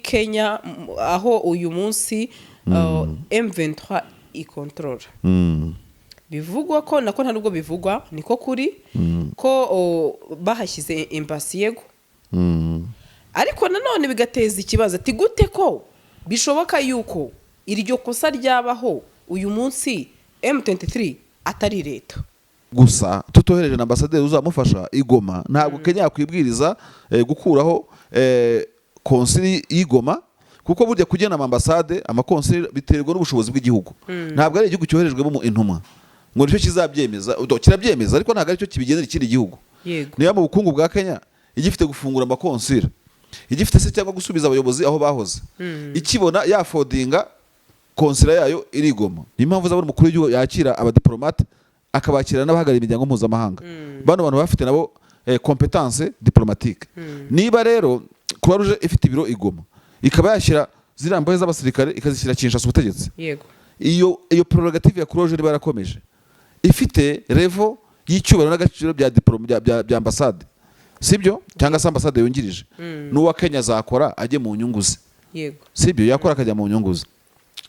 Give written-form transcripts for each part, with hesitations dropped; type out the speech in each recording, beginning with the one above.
Kenya, aho uyu munsi M23 ikontorora, bivugwa ko, nako nta nubwo bivugwa, niko kuri ko bahashyize embassy, yego. Ariko nanone bigateza ikibazo ati: gute ko bishoboka yuko iryo kosa ryabaho uyu munsi M23 atari leta? Gusa tutohereje na ambasaderi uzamufasha i Goma, ntabwo Kenya yakwibwiriza gukuraho konsili y'i Goma, kuko burya kugena amambasade, amakonsili, biterwa n'ubushobozi bw'igihugu. Ntabwo ari igihugu cyoherejwemo intumwa ngo nicyo kizabyemeza. Kirabyemeza, ariko ntabwo aricyo kibigenera ikindi gihugu. Niba mu bukungu bwa Kenya igifite gufungura amakonsili, igifite se cyangwa gusubiza abayobozi aho bahoze, ikibona yaffordinga konsila yayo iri i Goma. Niyo mpamvu uzabona umukuru w'igihugu yakira abadiplomate, akabakira n'abahagarariye imiryango mpuzamahanga. Bano bantu bafite nabo compétence diplomatique. Niba rero Croix Rouge ifite ibiro i Goma, ikaba yashyira ziriya mbohe z'abasirikare ikazishyira Kinshasa, ubutegetsi, iyo prerogative ya Croix Rouge niba yarakomeje ifite level y'icyubahiro n'agaciro bya diplôme bya ambasade, sibyo? Cyangwa se ambasade yungirije, n'uwa Kenya azakora ajye mu nyungu ze. Sibyo? Yakora akajya mu nyungu ze,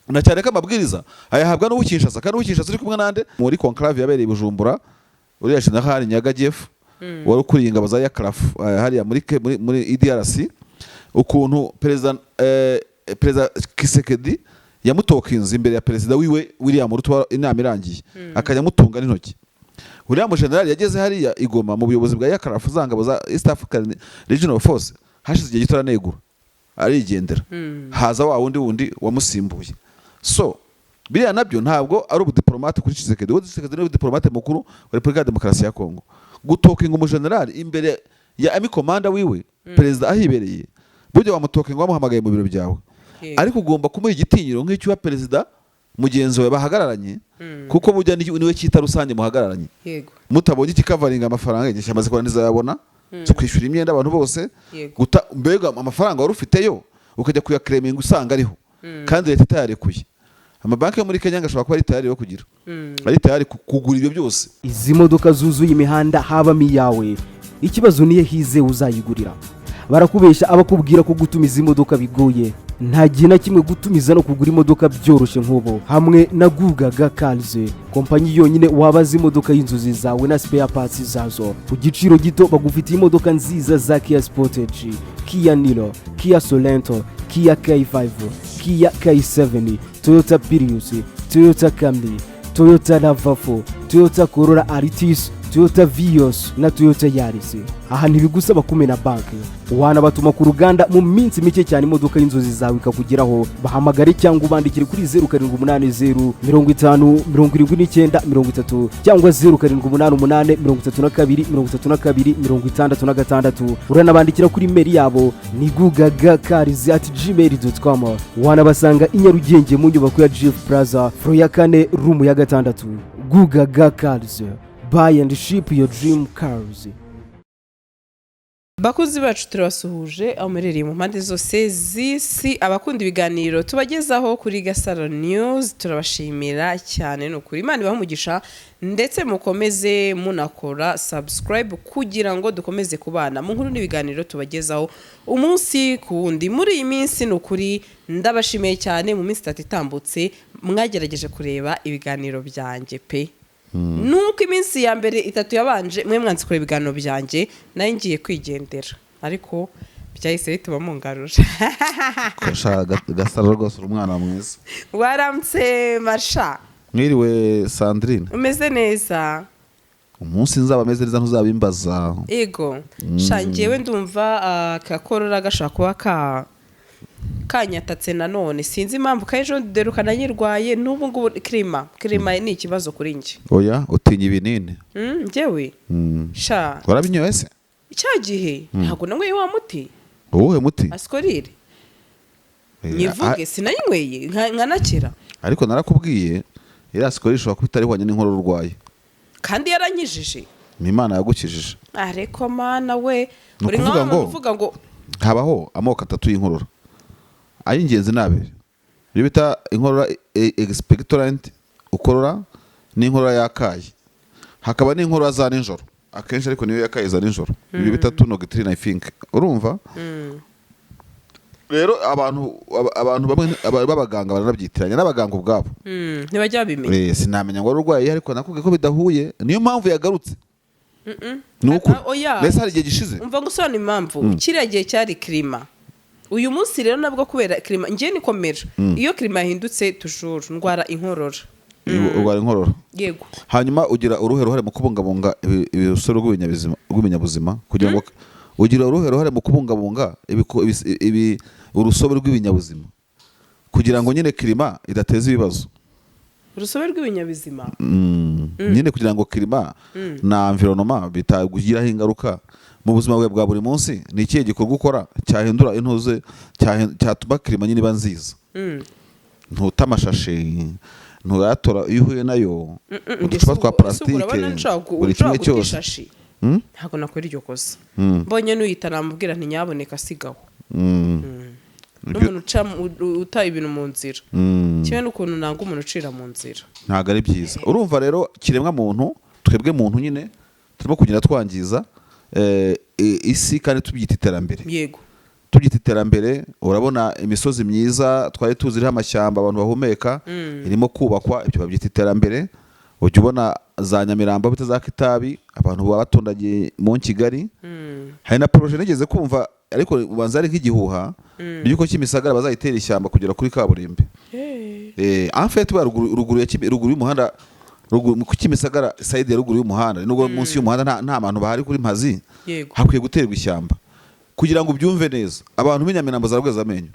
na cyane ko amabwiriza ayahabwa n'uw'i Kinshasa, kandi uw'i Kinshasa uri kumwe nande muri conclave yabereye i Bujumbura? Uriya General Nyaga Jeff wari ukuriye ingabo za EACRF hariya muri EDRC, ukuntu perezida Tshisekedi yamutokinze imbere ya perezida wiwe William Ruto, inama irangiye akajya amutunga n'intoki. Uriya mujenerali yageze hariya i Goma mu buyobozi bwa EACRF, za ngabo za East African Regional Force, hashize igihe gito aranegura, arigendera, haza wa wundi wamusimbuye. So biriya nabyo ntabwo ari ubudiplomate kuri Tshisekedi. Uwo Tshisekedi ni diplomate mukuru wa Repubulika ya Demokarasi ya Kongo. Gutokinga umujenerali imbere ya army commander wiwe, perezida ahibereye, burya wamutokinga wamuhamagaye mu biro byawe, ariko ugomba kumuha igitinyiro nk'icyo perezida mugenzi wawe bahagararanye, kuko burya niwe cyita rusange muhagararanye. Mutabonye ikikavaringa amafaranga, inyeshyamba zikora ntizayabona zo kwishyura imyenda abantu bose. Guta mbega amafaranga wari ufiteyo ukajya kuyaclaiminga usanga ariho kandi leta itayarekuye. Amabanki yo muri Kenya ngo ashobora kuba ari tayari yo kugira, ari tayari kugura ibyo byose. Izi modoka zuzuye imihanda habamo iyawe? Ikibazo niyo hizewe uzayigurira. Barakubeshya abakubwira ko gutumiza imodoka bigoye. Nta gihe na kimwe gutumiza no kugura imodoka byoroshye nk'ubu hamwe na Gugaga Cars, kompanyi yonyine wabaza imodoka y'inzozi zawe na spare parts zazo ku giciro gito. Bagufitiye imodoka nziza za Kia Sportage, Kia Niro, Kia Sorento, Kia K5, Kia K7, Toyota Prius, Toyota Camry, Toyota RAV4, Toyota Corolla Altis, Toyota Vios na Toyota Yaris. Aha ntibigusaba kumena banki, wanabatuma ku ruganda mu minsi mike cyane imodoka y'inzozi zawe ikakugeraho. Bahamagare cyangwa ubandikire kuri 0780507930 cyangwa 0788323266. Uranabandikira kuri email yabo ni gugagacars@gmail.com. Wanabasanga i Nyarugenge mu nyubako ya GF Plaza, floor ya kane, room ya gatandatu. Gugaga Cars, buy and ship your dream cars. Bakunzi bacu, turabasuhuje aho muherereye mu mpande zose z'isi. Abakunda ibiganiro tubagezaho kuri Gasaro News, turabashimira cyane. Ni ukuri, Imana ibahe umugisha, ndetse mukomeze munakora subscribe kugira ngo dukomeze kubana mu nkuru n'ibiganiro tubagezaho umunsi ku wundi. Muri iyi minsi, ni ukuri ndabashimiye cyane, mu minsi 3 itambutse mwagerageje kureba ibiganiro byanjye pe. Nuko iminsi ya mbere 3 yabanje mwe mwanze kureba ibiganiro byanjye, nayo ngiye kwigendera, ariko byahise bituma mungarura. Sha, Gasaro, rwose uri umwana mwiza. Waramutse, Marsha. Mwiriwe, Sandrine. Umeze neza? Umunsi nzaba ameze neza ntuzabimbaza. Ego sha, njyewe ndumva kakorora gashobora kuba kanyatatse nanone, sinzi impamvu. Kandi ejo derukana nyirwaye, n'ubu ngubu climat ni ikibazo kuri njye. Oya, utinya ibinini. Njyewe sha. Warabinyoye se? Cya gihe ntabwo nanyweye wa muti. Uwuhe muti? Ascoril. Nyivuge, sinayinyweye nkanakira? Ariko narakubwiye, iriya Ascoril ishobora kuba itarihwanye n'inkorora urwaye. Kandi yaranyijije. Ni Imana yagukijije. Ariko Mana we! Ni Uri ukuvuga nka ngo uvuga ngo habaho amoko atatu y'inkorora, ay'ingenzi ni abiri: iyo bita inkorora expectorant ukorora, n'inkorora yakaye, hakaba n'inkorora za nijoro akenshi, ariko niyo yakaye za nijoro, ibyo bita toux nocturne, I think. Urumva Rero abantu bamwe b'abaganga baranabyitiranya, n'abaganga ubwabo. Ntibajya babimenya. Sinamenya ngo wari urwaye, ariko nakubwiye ko bidahuye, niyo mpamvu yagarutse. Ni ukuri. Ah, oya. Mbese hari igihe gishize. Umva ngusobanura impamvu. Kiriya gihe cyari climat. Uyu munsi rero nabwo kubera climat, njye nikomera, iyo climat yahindutse toujours ndwara inkorora. Urwara inkorora? Yego. Hanyuma ugira uruhe ruhare mu kubungabunga urusobe rw'ibinyabuzima, kugira ngo ugira uruhe ruhare mu kubungabunga urusobe rw'ibinyabuzima kugira ngo nyine climat idateza ibibazo? Urusobe rw'ibinyabuzima? Nyine kugira ngo climat na environnement bitagugiraho ingaruka mu buzima bwawe bwa buri munsi, ni ikihe gikorwa ukora cyahindura intuze, cyatuma climat nyine iba nziza? Ntuta amashashi, nturayatora iyo uhuye nayo, uducupa twa plastique, buri kimwe cyose. Ishashi, ntabwo nakora iryo kosa. Mbonye n'uyita namubwira nti: "Nyaboneka sigaho." N'umuntu uta ibintu mu nzira, kimwe n'ukuntu nanga umuntu ucira mu nzira. Ntabwo ari byiza. Urumva rero, kiremwa muntu, twebwe muntu nyine turimo kugenda twangiza isi kandi tubyita iterambere. Tubyita iterambere. Urabona imisozi myiza twari tuzi iriho amashyamba, abantu bahumeka, irimo kubakwa, ibyo babyita iterambere. Ujya ubona za Nyamirambo bita za Kitabi, abantu baba batondagiye mu Kigali. Hari na projet nigeze kumva, ariko ubanza ari nk'igihuha, ry'uko Kimisagara bazayitera ishyamba kugera kuri kaburimbo. En fait ba ruguru ya ruguru y'umuhanda, ruguru ku Kimisagara, side ya ruguru y'umuhanda, nubwo munsi y'umuhanda nta bantu bahari kuri Mpazi, hakwiye guterwa ishyamba. Kugira ngo ubyumve neza, abantu b'inyamirambo za Rwezamenyo,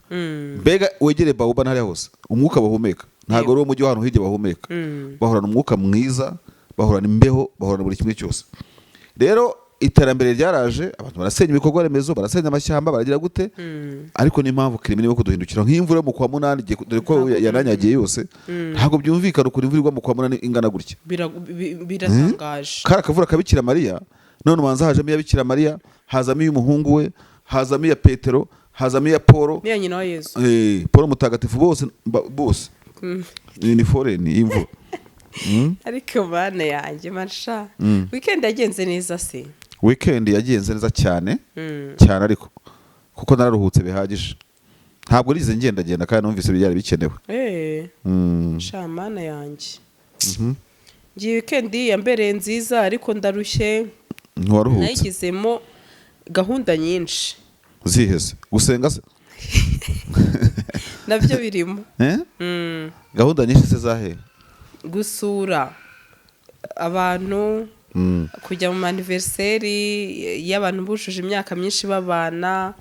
mbega wegere Baobab n'ahariya hose, umwuka bahumeka ntabwo ari uwo mujyi w'ahantu hirya bahumeka. Bahorana umwuka mwiza, bahorana imbeho, bahorana buri kimwe cyose. Rero iterambere ryaraje, abantu barasenya ibikorwa remezo, barasenya amashyamba, baragira gute, ariko niyo mpamvu climat irimo kuduhindukira nk'imvura yo mu kwa munani dore ko yananyagiye yose. Ntabwo byumvikana ukuntu imvura igwa mu kwa munani ingana gutya. Biratangaje. Kari akavura ka Bikira Mariya. None ubanza hajemo iya Bikira Mariya, hazamo iy'umuhungu we, hazamo iya Petero, hazamo iya Paul. Niya nyina wa Yesu. Paul Mutagatifu, bose bose ni foreign y'imvura. Ariko bana yanjye marsha, weekend yagenze neza se? Weekend yagenze neza cyane cyane, ariko kuko nararuhutse bihagije, ntabwo nigeze ngendagenda kandi numvise byari bikenewe. Sha mana yanjye, ngiye weekend yambereye nziza, ariko ndarushye. Ntiwaruhutse? Nayigizemo gahunda nyinshi. Ziheze gusenga se? Nabyo birimo. Eh? Gahunda nyinshi se zahe? Gusura abantu, kujya mu ma anniversaire y'abantu bujuje imyaka myinshi babana,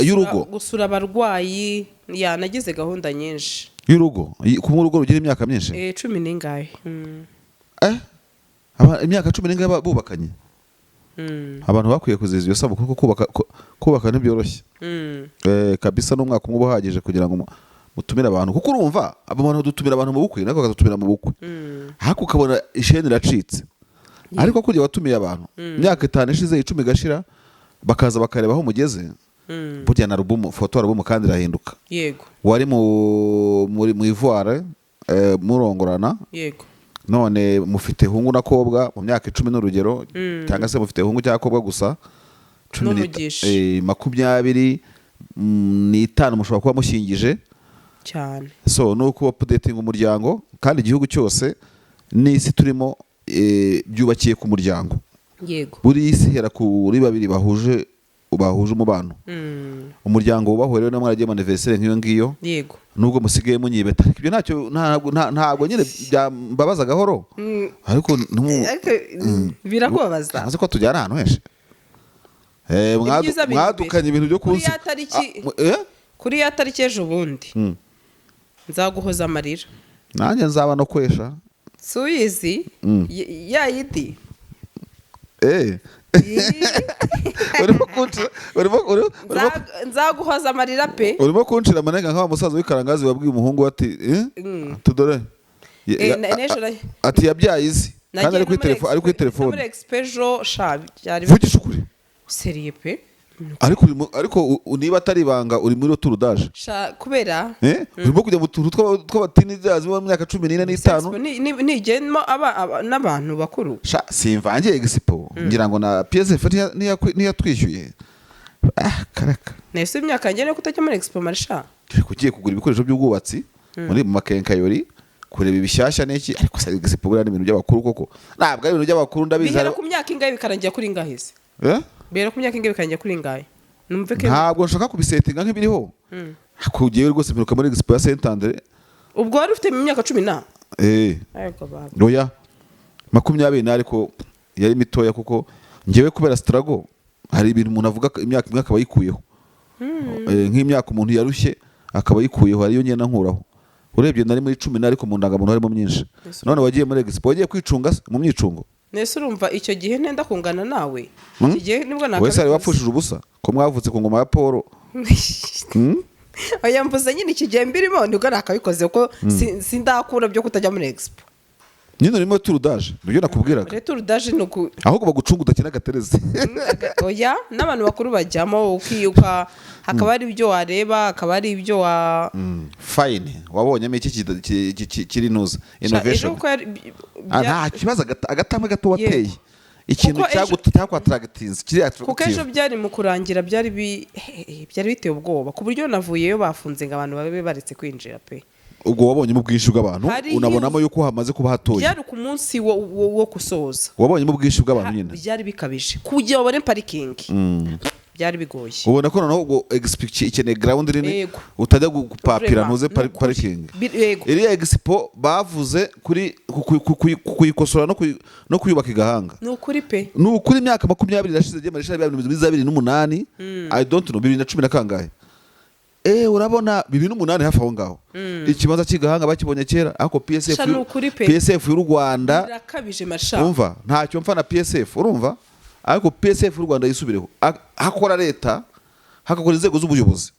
Y'urugo? Gusura abarwayi. Ya, nagize gahunda nyinshi. Y'urugo? Kuba urugo rugira imyaka myinshi? 10 n'ingahe. Imyaka 10 n'ingahe bubakanye? Abantu bakwiye kuzihiza iyo sabukuru, kuko kubaka ntibyoroshye. Kabisa n'umwaka umwe uba uhagije kugira ngo mutumire abantu, kuko urumva abo bantu dutumira abantu mu bukwe, nako bakadutumira mu bukwe, ariko ukabona isheni iracitse. Ariko kurya watumiye abantu imyaka 5 ishize, 10 igashira, bakaza bakareba aho mugeze. Burya na album, photo album kandi irahinduka. Wari mu muri mu ivoire, murongorana, none mufite hungu na kobwa mu myaka 10 n'urugero, cyangwa se mufite hungu cyangwa kobwa gusa, N'umugisha. 25 mushobora kuba mushyingije. Cyane. So ni uko updating umuryango, kandi igihugu cyose n'isi turimo byubakiye ku muryango. Buri isi ihera kuri babiri bahuje umubano. Umuryango wubahwe rero, namwe mwaragiye mu anniversaire nk'iyo ngiyo, nubwo musigaye munyibeta, ariko ibyo ntacyo, ntabwo nyine byambabaza gahoro, ariko Ariko, birakubabaza? Ntazi ko tujyana ahantu henshi. Ibyiza biri Mwadukanye ibintu byo Kuri kunsi ya tariki- Ah, eh? Kuri ya tariki ejo bundi, nzaguhoza amarira. Nanjye nzaba no kwesha. Si uyizi? Ya yindi. Urimo kuncira urimo Nzaguhoza amarira pe. Urimo kuncira amanega nk'wa musaza w'ikarangazi wabwiye umuhungu we ati tudore ati yabyaye izi kandi ari kuri telefone, ari kuri telefone. Muri expo ejo sha byari Vugisha ukuri. Sérieux pe. Ariko ariko niba atari ibanga, uri muri retour Sha kubera Urimo kujya mu tuntu tw'abateenagers bo mu myaka 14 n'itanu. Expo nigemo n'abantu bakuru. Sha, simvangiye expo, ngira ngo na PSF ntiyatwishyuye. Ah, karaka. Nese imyaka yanjye niyo kutajya muri expo, marisha? Ugiye kugura ibikoresho by'ubwubatsi muri mu makenkayori, kureba ibishyashya n'iki, ariko se expo buriya ni ibintu by'abakuru koko? Ntabwo ari ibintu by'abakuru, ndabizi. Bihera ku myaka ingahe bikarangira kuri ingahe se? Eh? Bihera ku myaka ingahe bikarangira kuri ingahe, numve ko Ntabwo nshaka kubisetinga nk'ibiriho. Kugiye rwose, mperuka muri expo ya Saint Andre. Ubwo wari ufite mu myaka 10 na Eh. Ariko baba. Oya, 20 na, ariko yari mitoya, kuko njyewe kubera struggle hari ibintu umuntu avuga ko imyaka imwe akaba ayikuyeho. Nk'imyaka umuntu yarushye akaba ayikuyeho, ariyo ngenda nkuraho. Urebye nari muri 10 na, ariko mu ndangamuntu harimo myinshi. None wagiye muri expo, wagiye kwicunga se, mu myicungo? Nese urumva icyo gihe ntenda kungana nawe? Hmm? Icyo gihe nibwo Wese hari nakabikoze. wapfushije ubusa ko mwavutse ku ngoma ya Paul? Oya, mvuze nyine iki gihe mbirimo nibwo nakabikoze, kuko sindakura byo kutajya muri expo. Nyine urimo turudaje, nibyo nakubwiraga. Retour d'âge ni uku. Ahubwo bagucunga udakina agaterezi. Oya, n'abantu bakuru bajyamo, ukiyuka, hakaba hari ibyo wareba, hakaba hari ibyo wa Fine, wabonyemo iki kiri nuza innovation? Ejo ko Ah, nta kibazo, agatambwe gato wateye, ikintu Kuko cyakwattractinze kiri Kuko ejo attractive. byari mu kurangira, byari biteye ubwoba, ku buryo navuyeyo bafunze ngo abantu babe baretse kwinjira pe. Ubwo wabonyemo ubwinshi bw'abantu, unabonamo yuko hamaze kuba hatoya. Byari ku munsi wo gusoza. Wabonyemo ubwinshi bw'abantu nyine. Byari bikabije, kugira babone parikingi byari bigoye. Ubona ko noneho ubwo expo ikeneye ground nini, utajya gupapira Vraiment, ntuze ni ukuri. parikingi. Yego. Iriya expo bavuze kuri kuyikosora no kuyubaka igahanga. Ni ukuri pe. Ni ukuri, imyaka 20 irashize. Gihe marisha bya bintu za 2008, I don't know, 2010 na kangahe. Urabona 2008 hafi aho ngaho, ikibanza cy'igahanga bakibonye kera, ariko PSF Sha, ni ukuri pe. PSF y'u Rwanda Birakabije, masha. Umva, ntacyo mpfa na PSF, urumva, ariko PSF y'u Rwanda yisubireho. Hakora leta, hakakora inzego z'ubuyobozi,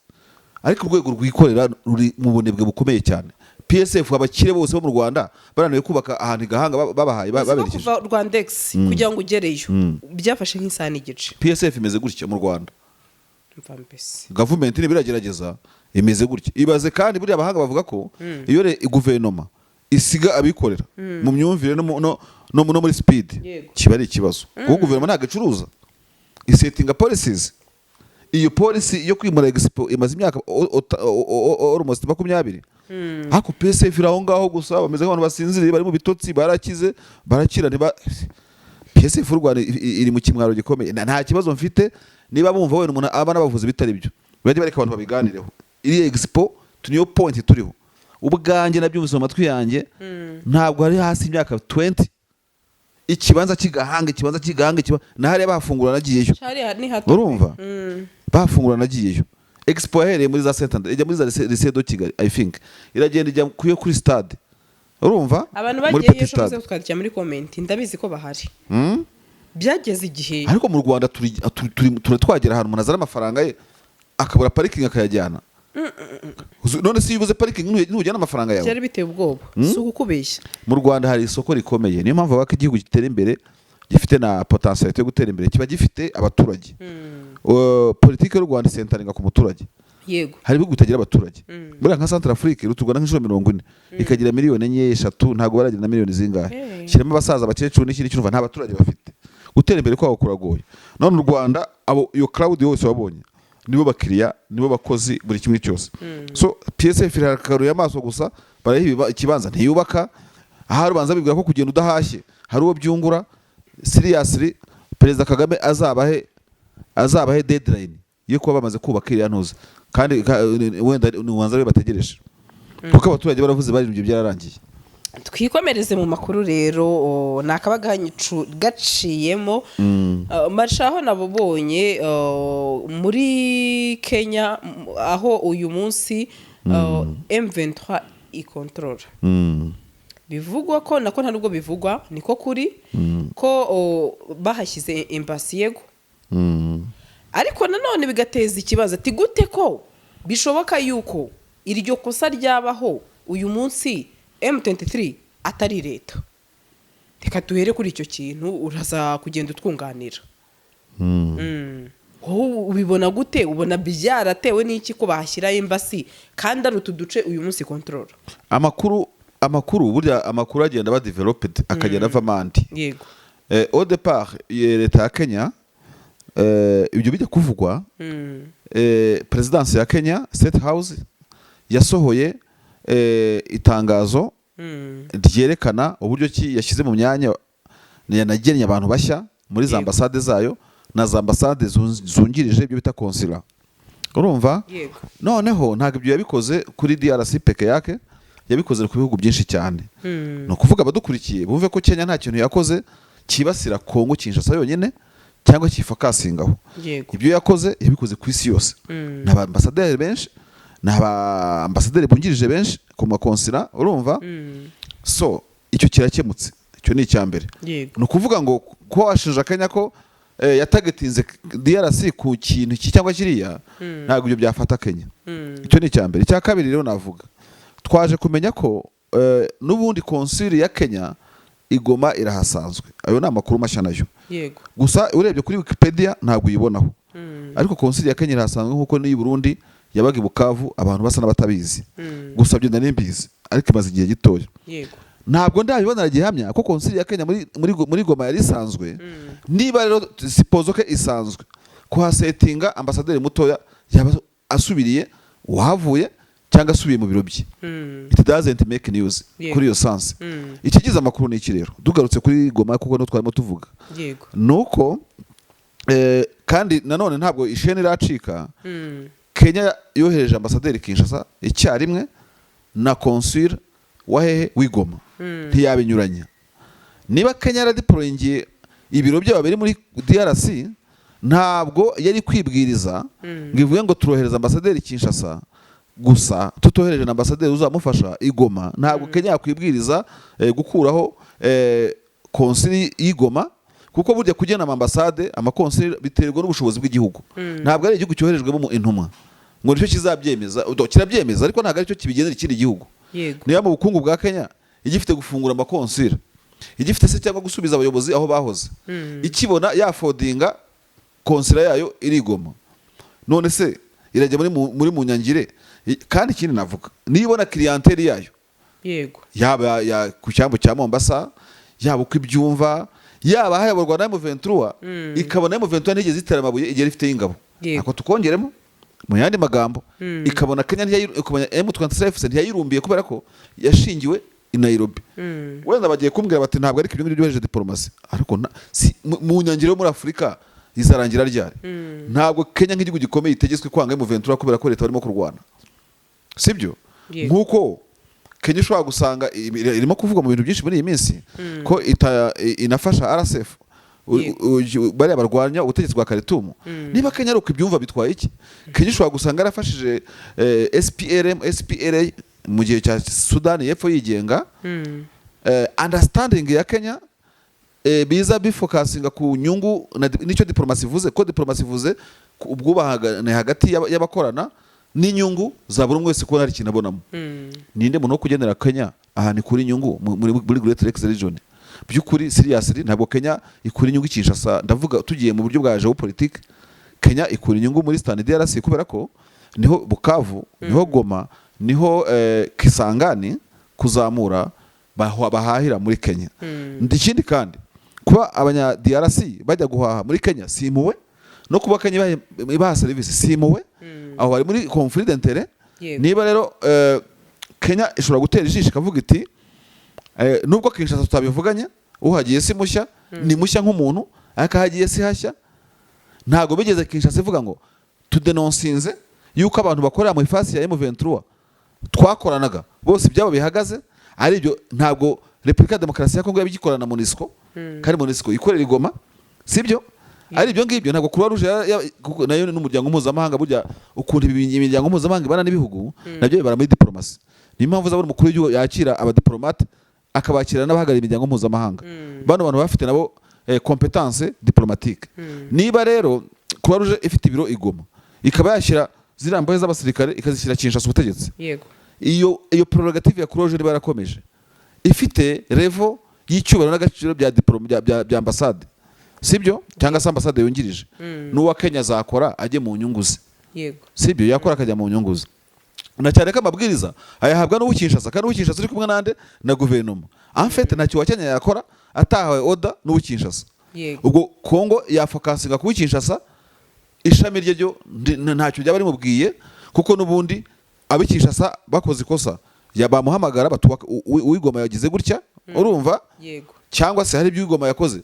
ariko urwego rwikorera ruri mu bunebwe bukomeye cyane. PSF, abakire bose bo mu Rwanda bananiwe kubaka ahantu igahanga, babahaye Uzi ko baberekeje. kuva Rwandex kugira ngo ugereyo byafashe nk'isaha n'igice. PSF imeze gutya mu Rwanda. Mva mbese. Gavumenti niba iragerageza, imeze gutya. Ibaze kandi buriya abahanga bavuga ko iyo guverinoma isiga abikorera mu myumvire no muri speed, kiba ari ikibazo, kuko guverinoma ntabwo icuruza, isetinga policies. Iyo policy yo kwimura expo imaze imyaka almost 20, ariko PSF iri aho ngaho gusa, bameze nk'abantu basinziriye, bari mu bitotsi, barakize, barakira. Ntiba PSF y'u Rwanda iri mu kimwaro gikomeye. Nta kibazo mfite, niba bumva wenda umuntu aba n'abavuzi bitari byo, bajye bareka abantu babiganireho. Iriya expo niyo point turiho. Ubwanjye nabyumvise mu matwi yanjye, ntabwo hari hasi imyaka 20, ikibanza cy'igahanga, ikibanza cy'igahanga, na hariya bahafungura nagiyeyo. Hariya ni hato. Urumva, bahafungura nagiyeyo. Expo yahereye muri za Saint Andre, ijya muri za Lycée de Kigali, I think, iragenda ijya kuri stade, urumva, Abantu muri bagiyeyo Petit ejo muze Stade. kutwandikira muri comment, ndabizi ko bahari. Byageze igihe. Ariko mu Rwanda turi twagera ahantu umuntu azana amafaranga ye akabura parikingi akayajyana. None se iyo ubuze parikingi ntujyana amafaranga yawe? Byari biteye ubwoba, si ukukubeshya. Mu Rwanda hari isoko rikomeye, niyo mpamvu bavuga ko igihugu gitera imbere, gifite na potentialité yo gutera imbere, kiba gifite abaturage. Politiki y'u Rwanda isentaringa ku muturage. Hari ibihugu bitagira abaturage. Buriya nka Central Afrique iruta u Rwanda nk'inshuro 40, ikagira miliyoni enye, eshatu, ntabwo baragira na miliyoni zingahe. Shyiramo abasaza, abakecuru n'ikindi cyumva, nta baturage bafite, gutera imbere kwabo kuragoye. None u Rwanda, abo iyo crowd yose wabonye nibo bakiriya, nibo bakozi, buri kimwe cyose. So PSF irakaruye amaso gusa, barayiha ikibanza, ntiyubaka. Ahari ubanza bibwira ko kugenda udahashye hari uwo byungura. Seriously, Perezida Kagame azabahe deadline yo kuba bamaze kubaka iriya ntuza, kandi wenda ni ubanza ariwe bategereje, kuko abaturage baravuze, baririmbye, byararangiye. Twikomereze mu makuru rero. Ni akabaga gaciyemo. Marshaho nabubonye muri Kenya, aho uyu munsi M23 ikontorora. Bivugwa ko, nako nta nubwo bivugwa, niko kuri ko bahashyize embassy, yego. Ariko nanone bigateza ikibazo, ati gute ko bishoboka yuko iryo kosa ryabaho uyu munsi M23 atari leta? Reka duhere kuri icyo kintu, uraza kugenda utwunganira. Wowe ubibona gute? Ubona byaratewe n'iki ko bahashyira embassy kandi ari utu duce uyu munsi kontorora? Amakuru, burya amakuru agenda aba developed, akagenda avamo andi. Au départ, leta ya Kenya Ibyo bijya kuvugwa, perezidansi ya Kenya, State House, yasohoye itangazo ryerekana uburyo ki yashyize mu myanya, yanagennye abantu bashya muri za ambasade zayo na za ambasade zungirije, ibyo bita consulat, urumva? Yego. Noneho ntabwo ibyo yabikoze kuri DRC peke yake, yabikoze ku bihugu byinshi cyane. Ni ukuvuga abadukurikiye bumve ko Kenya nta kintu yakoze cyibasira Kongo Kinshasa yonyine cyangwa cyifocusingaho. Ibyo yakoze, yabikoze ku isi yose. Ni abambasaderi benshi, ni abambasaderi bungirije benshi ku maconsulat, urumva? So icyo kirakemutse, icyo ni icya mbere. Ni ukuvuga ngo kuba washinja Kenya ko yatargetinze DRC ku kintu iki cyangwa kiriya, ntabwo ibyo byafata Kenya. Icyo ni icya mbere. Icya kabiri rero navuga, twaje kumenya ko n'ubundi consul ya Kenya i Goma irahasanzwe. Ayo ni amakuru mashya nayo. Gusa urebye kuri Wikipedia ntabwo uyibonaho, ariko consul ya Kenya irahasanzwe nk'uko n'iyi Burundi yabaga i Bukavu, abantu basa n'abatabizi. Gusa byo nari mbizi, ariko imaze igihe gitoya. Ntabwo ndabibonera gihamya ko consul ya Kenya muri Goma yari isanzwe. Niba rero supposons ko isanzwe, kuhasettinga ambasaderi mutoya yaba asubiriye uhavuye cyangwa asubiye mu biro bye. It doesn't make news kuri iyo sense. Ikigize amakuru ni iki rero, tugarutse kuri Goma kuko niho twarimo tuvuga, nuko kandi nanone ntabwo isheni iracika. Kenya yohereje ambasaderi Kinshasa icyarimwe na consul wa hehe, w'i Goma. Ntiyabinyuranya. Niba Kenya yaradeployingiye ibiro byabo biri muri DRC, ntabwo yari kwibwiriza ngo ivuge ngo turohereza ambasaderi Kinshasa gusa tutohereje na ambasaderi uzamufasha i Goma. Ntabwo Kenya yakwibwiriza gukuraho consul y'i Goma, kuko burya kugena amambasade, amaconsul, biterwa n'ubushobozi bw'igihugu. Ntabwo ari igihugu cyoherejwemo mu intumwa ngo nicyo kizabyemeza. Kirabyemeza, ariko ntabwo aricyo kibigenera ikindi gihugu. Niba mu bukungu bwa Kenya igifite gufungura amaconsulat, igifite se cyangwa gusubiza abayobozi aho bahoze, ikibona yaffordinga consulat yayo iri i Goma, none se irajya muri munyangire? Kandi ikindi navuga, nibona clientèle yayo, yaba ku cyambu cya Mombasa, yaba uko ibyumva, yaba hayoborwa na M23, ikabona M23 ntigeze itera amabuye igihe ifite y'ingabo. Ako tukongeremo mu yandi magambo, ikabona Kenya ikabona M23 ntiyayirumbiye kubera ko yashingiwe i Nairobi. Wenda bagiye kumbwira bati ntabwo ariko ibyo ngibyo byoroheje diplomasi, ariko mu nyangiro yo muri Afurika izarangira ryari? Ntabwo Kenya nk'igihugu gikomeye itegetswe kwanga M23 kubera ko leta barimo kurwana, sibyo? Yego. Nk'uko Kenya ushobora gusanga irimo kuvugwa mu bintu byinshi muri iyi minsi ko inafasha RSF, bariya barwanya ubutegetsi bwa Khartoum. Niba Kenya ari uko ibyumva, bitwaye iki? Kenya ushobora gusanga yarafashije SPLM, SPLA mu gihe cya Sudani y'Epfo yigenga. Understanding ya Kenya biza bifocusinga ku nyungu nicyo diplomasi ivuze, ko diplomasi ivuze ku ubwubahane hagati y'abakorana n'inyungu za buri umwe wese, kubona hari ikintu abonamo. Ninde muntu wo kugenera Kenya ahantu ikura inyungu muri Great Lakes Region? By'ukuri, seriously, ntabwo Kenya ikura inyungu i Kinshasa. Ndavuga tugiye mu buryo bwa géopolitique, Kenya ikura inyungu muri Eastern DRC kubera ko niho Bukavu, niho Goma, niho Kisangani kuzamura bahahira muri Kenya. Ikindi kandi, kuba abanya DRC bajya guhaha muri Kenya si impuhwe, no kuba Kenya ibaha serivisi si impuhwe. Aho bari muri conflit d'intérêt. Niba rero Kenya ishobora gutera ijisho ikavuga iti nubwo Kinshasa tutabivuganye, uhagiye si mushya, ni mushya nk'umuntu, ariko ahagiye si hashya. Ntabwo bigeze Kinshasa ivuga ngo tudenoncinze yuko abantu bakorera mu ifasi ya M23 twakoranaga bose ibyabo bihagaze. Ari ibyo, ntabwo Repubulika ya Demokarasi ya Kongo yabigikorana na MONUSCO, kandi MONUSCO ikorera i Goma, sibyo? Ari ibyo ngibyo, ntabwo Croix Rouge kuko nayo ni n'umuryango mpuzamahanga. Burya ukuntu imiryango mpuzamahanga ibana n'ibihugu nabyo bibara muri diplomasi. Niyo mpamvu uzabona umukuru w'igihugu yakira abadiplomate, akabakira n'abahagarariye imiryango mpuzamahanga. Bano bantu bafite nabo compétence diplomatique. Niba rero Croix Rouge ifite ibiro i Goma, ikaba yashyira ziriya mbohe z'abasirikare ikazishyira Kinshasa ubutegetsi, iyo prerogative ya Croix Rouge niba yarakomeje ifite level y'icyubahiro n'agaciro bya diplôme bya ambasade, sibyo? Cyangwa se ambasade yungirije, n'uwa Kenya azakora ajye mu nyungu ze. Sibyo? Yakora akajya mu nyungu ze, na cyane ko amabwiriza ayahabwa n'uw'i Kinshasa, kandi uw'i Kinshasa uri kumwe nande? Na guverinoma. En fait, ntacyo uwa Kenya yakora atahawe order n'uw'i Kinshasa. Ubwo Kongo yafocusinga ku w'i Kinshasa. Ishami rye ryo ntacyo byaba rimubwiye, kuko n'ubundi ab'i Kinshasa bakoze ikosa bamuhamagara bati: "Uw'i Goma yagize gutya," urumva? Yego. Cyangwa se hari ibyo uw'i Goma yakoze,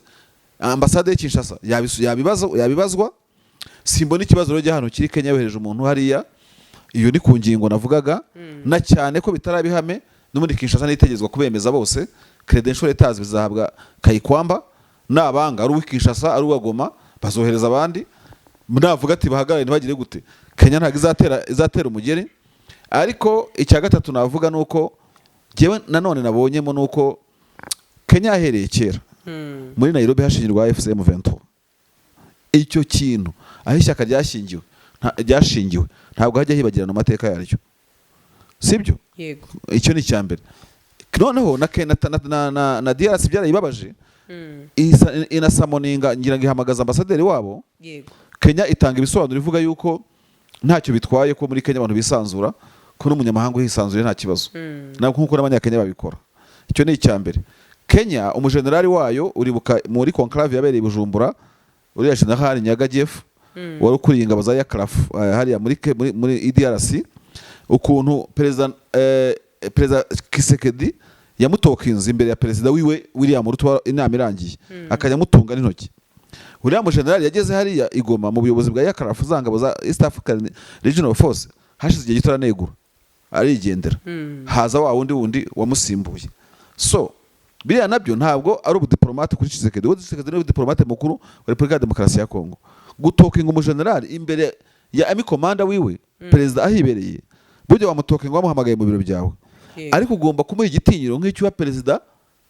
ambasade y'i Kinshasa yabibazwa. Simbona ikibazo rero hano kiri Kenya yohereje umuntu hariya. Iyo ni ku ngingo navugaga, na cyane ko bitaraba ihame. N'ubundi Kinshasa nitegerezwa kubemeza bose. Credential letters bizahabwa Kayikwamba. Nabanga, ari uw'i Kinshasa, ari uwa Goma, bazohereza abandi. Navuga ati bahagarare ntibagire gute, Kenya ntabwo izatera umugeri. Ariko icya gatatu navuga ni uko jyewe nanone nabonyemo ni uko Kenya yahereye kera muri Nairobi hashingirwa AFC M23. Icyo kintu, aho ishyaka ryashingiwe, ryashingiwe, ntabwo hajya hibagirana amateka yaryo, sibyo? Yego. Icyo ni icya mbere. Noneho na, Ke- na, na, na, na, na DRC byarayibabaje, inasummoninga, ngira ngo ihamagaza ambasaderi wabo. Kenya itanga ibisobanuro ivuga yuko ntacyo bitwaye, ko muri Kenya abantu bisanzura, ko n'umunyamahanga uhisanzuye nta kibazo, ntabwo nk'uko n'Abanyakenya babikora. Icyo ni icya mbere. Kenya, umujenerali wayo, uribuka muri conclave yabereye i Bujumbura, uriya General Nyaga Jeff wari ukuriye ingabo za EACRF hariya muri DRC, ukuntu perezida Tshisekedi yamutokinze imbere ya perezida wiwe William Ruto, inama irangiye akajya amutunga n'intoki. Uriya mujenerali yageze hariya i Goma mu buyobozi bwa EACRF, za ngabo za East African Regional Force, hashize igihe gito aranegura, arigendera, haza wa wundi wamusimbuye. So biriya nabyo ntabwo ari ubudiplomate kuri Tshisekedi. Uwo Tshisekedi ni diplomate mukuru wa Repubulika ya Demokarasi ya Kongo. Gutokinga umujenerali imbere ya army commander wiwe, perezida ahibereye, burya wamutokinga wamuhamagaye mu biro byawe, ariko ugomba kumuha igitinyiro nk'icyo uha perezida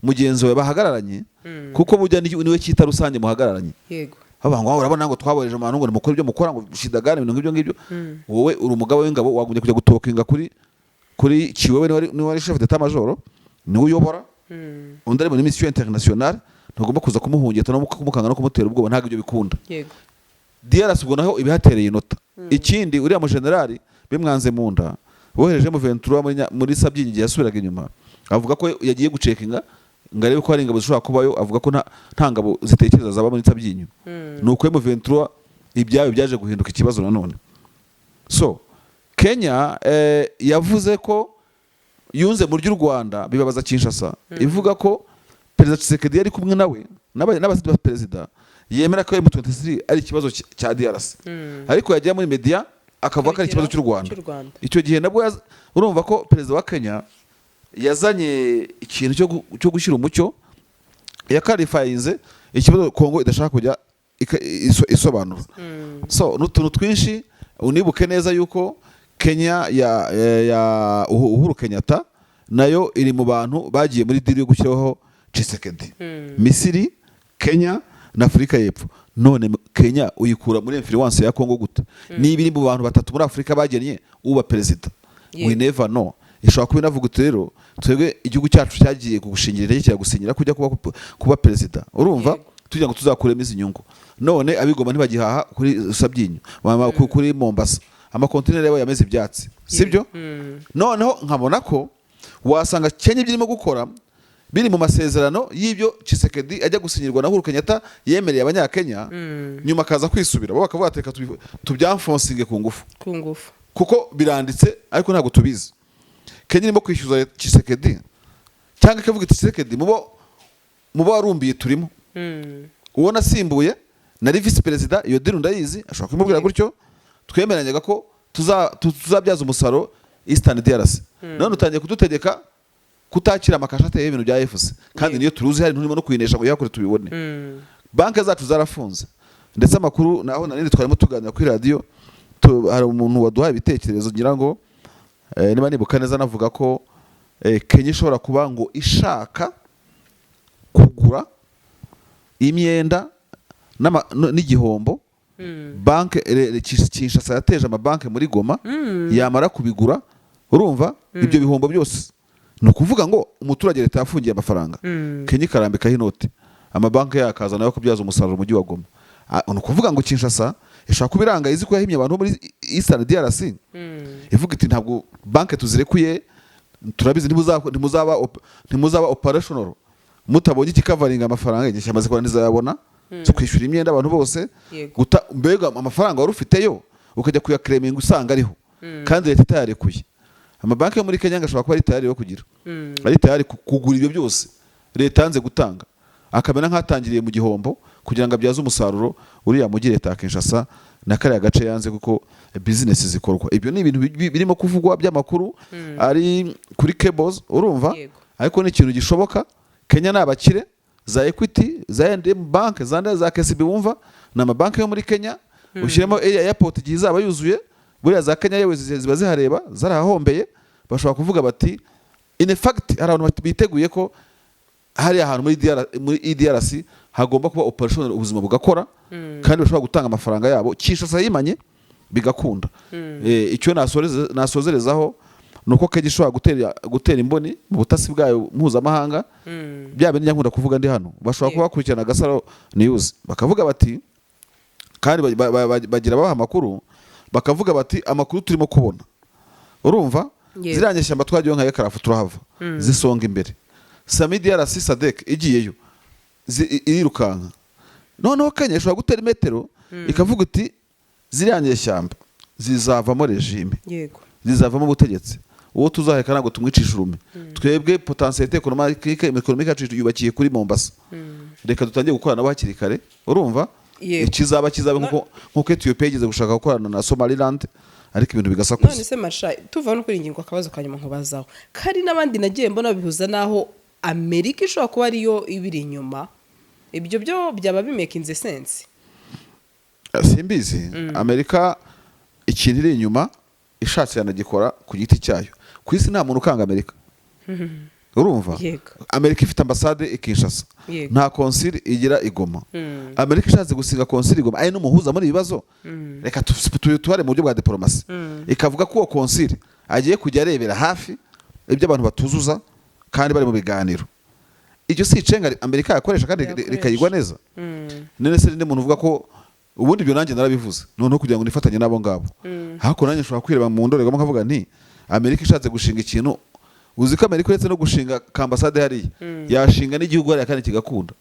mugenzi wawe bahagararanye, kuko burya niwe cyita rusange muhagararanye. Bavuga ngo: "Urabona ngo twabohereje abantu ngo nimukore ibyo mukora, ngo shidagane ibintu nk'ibyo ngibyo." Wowe uri umugaba w'ingabo, wagombye kujya gutokinga kuri Kiwewe, niwe wari chef d'état major, niwe uyobora. Undi ari muri mission internationale, ntugomba kuza kumuhungeta no kumukanga no kumutera ubwoba. Ntabwo ibyo bikunda. DRC ubwo naho ibihatereye inota. Ikindi, uriya mujenerali bimwanze mu nda, bohereje M23 muri Sabyinyo igihe yasubiraga inyuma, avuga ko yagiye gucekinga ngo arebe ko hari ingabo zishobora kubayo. Avuga ko nta ngabo zitekereza zaba muri Sabyinyo. Ni uko M23 ibyayo byaje guhinduka ikibazo nanone. So Kenya yavuze ko yunze mu ry'u Rwanda, bibabaza Kinshasa, ivuga ko perezida Tshisekedi yari kumwe nawe n'abasidi ba perezida, yemera ko M23 ari ikibazo cya DRC, ariko yajya muri media akavuga ko ari ikibazo cy'u Rwanda. Cy'u Rwanda. Icyo gihe nabwo urumva ko perezida wa Kenya yazanye ikintu cyo gushyira umucyo, yaclarifyinze ikibazo Kongo idashaka kujya isobanura. So n'utuntu twinshi. Unibuke neza yuko Kenya ya Uhuru Kenyatta nayo iri mu bantu bagiye muri deal yo gushyiraho Tshisekedi. Misiri, Kenya na Afurika y'Epfo. None Kenya uyikura muri influence ya Kongo gute, niba iri mu bantu batatu muri Afurika bagennye uba perezida? We never know, ishobora kuba inavuga uti: "Rero twebwe igihugu cyacu cyagiye kugushingira intege, kiragusinyira kujya kuba perezida," urumva, tugira ngo tuzakuremo izi nyungu. None ab'i Goma ntibagihaha kuri Sabyinyo, kuri Mombasa, amakontineri yabo yameze ibyatsi, sibyo? Noneho nkabona ko wasanga Kenya ibyo irimo gukora biri mu masezerano y'ibyo Tshisekedi ajya gusinyirwa na Uhuru Kenyatta yemereye Abanyakenya, nyuma akaza kwisubira, bo bakavuga ati: "Reka tubyamfonsinge ku ngufu." Ku ngufu. Kuko biranditse ariko ntabwo tubizi. Kenya irimo kwishyuza Tshisekedi, cyangwa ikavuga iti: "Tshisekedi, mubo warumbiye turimo, uwo nasimbuye nari visi perezida, iyo deal ndayizi." Ashobora kumubwira gutyo: "Twemeranyaga ko tuzabyaza umusaruro Eastern DRC, none utangiye kudutegeka kutakira amakasha ateye ibintu bya AFC, kandi niyo turuzi hari nturimo no kuyinesha ngo uyakore tubibone." Banki zacu zarafunze. Ndetse amakuru naho narindi twarimo tuganira kuri radiyo, hari umuntu waduhaye ibitekerezo, ngira ngo niba nibuka neza, navuga ko Kenya ishobora kuba ngo ishaka kugura imyenda n'igihombo banke Kinshasa yateje amabanki muri Goma. Yamara kubigura, urumva, ibyo bihombo byose, ni ukuvuga ngo umuturage leta yafungiye amafaranga, Kenya ikarambikaho inoti, amabanki yakaza nayo kubyaza umusaruro umujyi wa Goma. Ni ukuvuga ngo Kinshasa ishobora kuba irangaye, izi ko yahimye abantu bo muri Eastern DRC, ivuga iti: "Ntabwo banki tuzirekuye, turabizi ntimuzaba operational mutabonye ikicoveringa amafaranga." Igihe cyamaze kubona ntizayabona. Zo kwishyura imyenda abantu bose, guta mbega amafaranga wari ufiteyo ukajya kuyaclaiminga usanga ariho kandi leta itayarekuye. Amabanki yo muri Kenya ngo ashobora kuba ari tayari yo kugira, ari tayari kugura ibyo byose leta yanze gutanga, akamera nk'atangiriye mu gihombo kugira ngo abyaze umusaruro uriya mujyi leta ya Kinshasa na kariya gace yanze, kuko business zikorwa. Ibyo ni ibintu birimo kuvugwa by'amakuru ari kuri cables, urumva? Ariko ni ikintu gishoboka. Kenya ni abakire, za Equity, za I&M Bank, za KCB, wumva ni amabanki yo muri Kenya. Ushyiremo area airport igihe izaba yuzuye, buriya za Kenya yewe ziba zihareba zarahahombeye. Bashobora kuvuga bati in fact hari abantu biteguye ko hariya hantu muri DR, muri EDRC hagomba kuba operational, ubuzima bugakora, kandi bashobora gutanga amafaranga yabo Kinshasa yimanye bigakunda. Icyo nasozerezaho ni uko Kenya ishobora gutera imboni mu butasi bwayo mpuzamahanga, bya bindi nkunda kuvuga ndi hano. Bashobora kuba bakurikirana Gasaro News, bakavuga bati, kandi bagira babaha amakuru, bakavuga bati amakuru turimo kubona, urumva, ziriya nyeshyamba twagiyeho nka aircraft turahava zisonga imbere, SAMIDRC, SADC igiyeyo irirukanka. Noneho Kenya ishobora gutera imetero ikavuga iti ziriya nyeshyamba zizavamo regime, zizavamo ubutegetsi, uwo tuzaheka ntabwo tumwicisha urume. Twebwe potentialité économique yacu yubakiye kuri Mombasa, reka dutangire gukorana nabo hakiri kare, urumva? Ikizaba kizabe, nkuko Ethiopia yigeze gushaka gukorana na Somaliland, ariko ibintu bigasakuza. None se masha, tuva no kuri iyi ngingo, akabazo ka nyuma nkubazaho, kari n'abandi nagiye mbona bihuza n'aho Amerika ishobora kuba ariyo ibiri inyuma, ibyo byo byaba bimakinze sense? Simbizi. Amerika ikintu iri inyuma ishatse yanagikora ku giti cyayo. Ku isi nta muntu ukanga Amerika, urumva? Amerika ifite ambasade i Kinshasa, nta consul igira i Goma. Amerika ishatse gusiga consul i Goma ari n'umuhuza muri ibi bibazo, reka tubare mu buryo bwa diporomasi, ikavuga ko uwo consul agiye kujya arebera hafi ibyo abantu batuzuza kandi bari mu biganiro. Iryo si icenga Amerika yakoresha kandi Yakoresha. rikayigwa neza? None se ninde muntu uvuga ko ubundi ibyo nanjye narabivuze, noneho kugira ngo nifatanye n'abo ngabo? Ariko nanjye nshobora kwireba mu ndorerwamo nkavuga nti Amerika ishatse gushinga ikintu, uzi ko Amerika uretse no gushinga kambasade hariya yashinga n'igihugu hariya kandi kigakunda.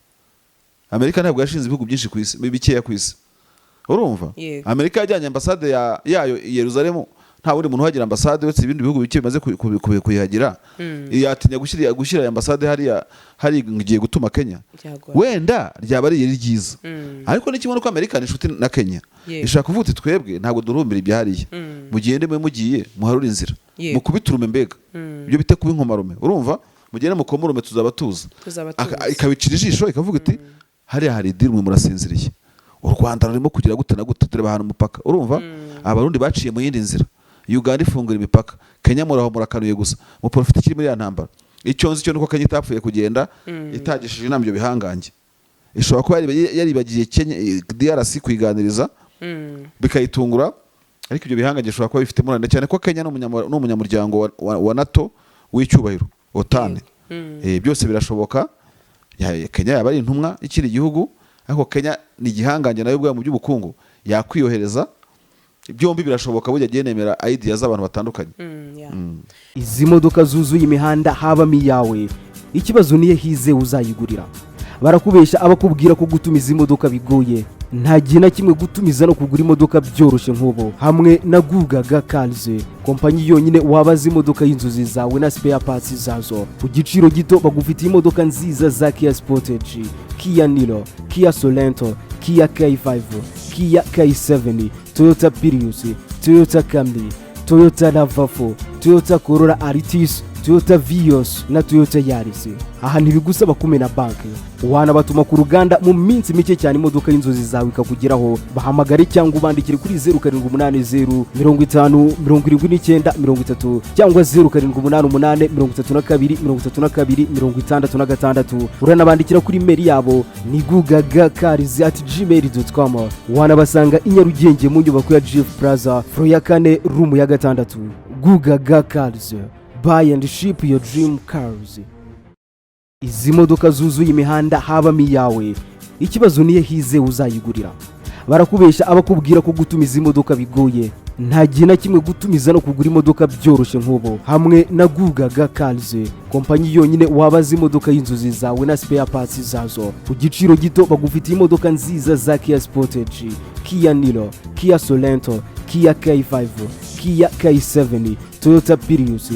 Amerika ntabwo yashinze ibihugu byinshi ku isi, bikeya ku isi, urumva? Amerika yajyanye ambasade yayo i Yerusalemu, nta wundi muntu uhagira ambasade uretse ibindi bihugu bike bimaze kuyihagira. Yatinya gushyira iyo ambasade hariya hari igiye gutuma Kenya? Byagorana. Wenda ryaba ari iyeri ryiza, ariko ni kimwe nuko Amerika ni inshuti na Kenya, ishaka kuvuga uti twebwe ntabwo durumbira ibya hariya, mugende mwe mugiye muharure inzira, mukubite urume mbega, ibyo bita kuba inkomarume, urumva? Mugende mukome urume, tuzaba tuza. Tuzaba tuzi. Ikabicira ijisho, ikavuga iti hariya hari deal, mwe murasinziriye, u Rwanda rurimo kugira gute na gute, tureba ahantu umupaka, urumva? Abarundi baciye mu yindi nzira, Uganda ifungura imipaka, Kenya muraho murakanuye gusa muprofite ikiri muri ya ntambara. Icyo nzi cyo nuko Kenya itapfuye kugenda itagishije inama ibyo bihangange. Ishobora kuba yaribagiye Kenya, DRC kuyiganiriza, bikayitungura, ariko ibyo bihangange bishobora kuba bifitemo uruhare cyane ko Kenya ni umunyamuryango wa NATO w'icyubahiro, OTAN. Byose birashoboka. Kenya yaba ari intumwa y'ikindi gihugu, ariko Kenya ni igihangange nayo ubwayo mu by'ubukungu, yakwiyohereza. Byombi birashoboka. Burya agiye nemera idea z'abantu batandukanye. Izi modoka zuzuye imihanda habamo iyawe? Ikibazo niyo hizewe uzayigurira. Barakubeshya abakubwira ko gutumiza imodoka bigoye. Nta gihe na kimwe gutumiza no kugura imodoka byoroshye nk'ubu hamwe na Gugaga Cars, kompanyi yonyine wabaza imodoka y'inzozi zawe na spare parts zazo ku giciro gito. Bagufitiye imodoka nziza za Kia Sportage, Kia Niro, Kia Sorento, Kia K5, Kia K7, Toyota Prius, Toyota Camry, Toyota RAV4, Toyota Corolla Altis, Toyota Vios na Toyota Yaris. Aha ntibigusaba kumena banki, wanabatuma ku ruganda mu minsi mike cyane imodoka y'inzozi zawe ikakugeraho. Bahamagare cyangwa ubandikire kuri 0780507930 cyangwa 0788323266. Uranabandikira kuri email yabo ni gugagacars@gmail.com. Wanabasanga i Nyarugenge mu nyubako ya GF Plaza, floor ya kane, room ya gatandatu. Gugaga Cars, buy and ship your dream cars. Izi modoka zuzuye imihanda habamo iyawe? Ikibazo niyo hizewe uzayigurira. Barakubeshya abakubwira ko gutumiza imodoka bigoye. Nta gihe na kimwe gutumiza no kugura imodoka byoroshye nk'ubu hamwe na Gugaga Cars, kompanyi yonyine wabaza imodoka y'inzozi zawe na spare parts zazo ku giciro gito. Bagufitiye imodoka nziza za Kia Sportage, Kia Niro, Kia Sorento, Kia K5, Kia K7, Toyota Prius.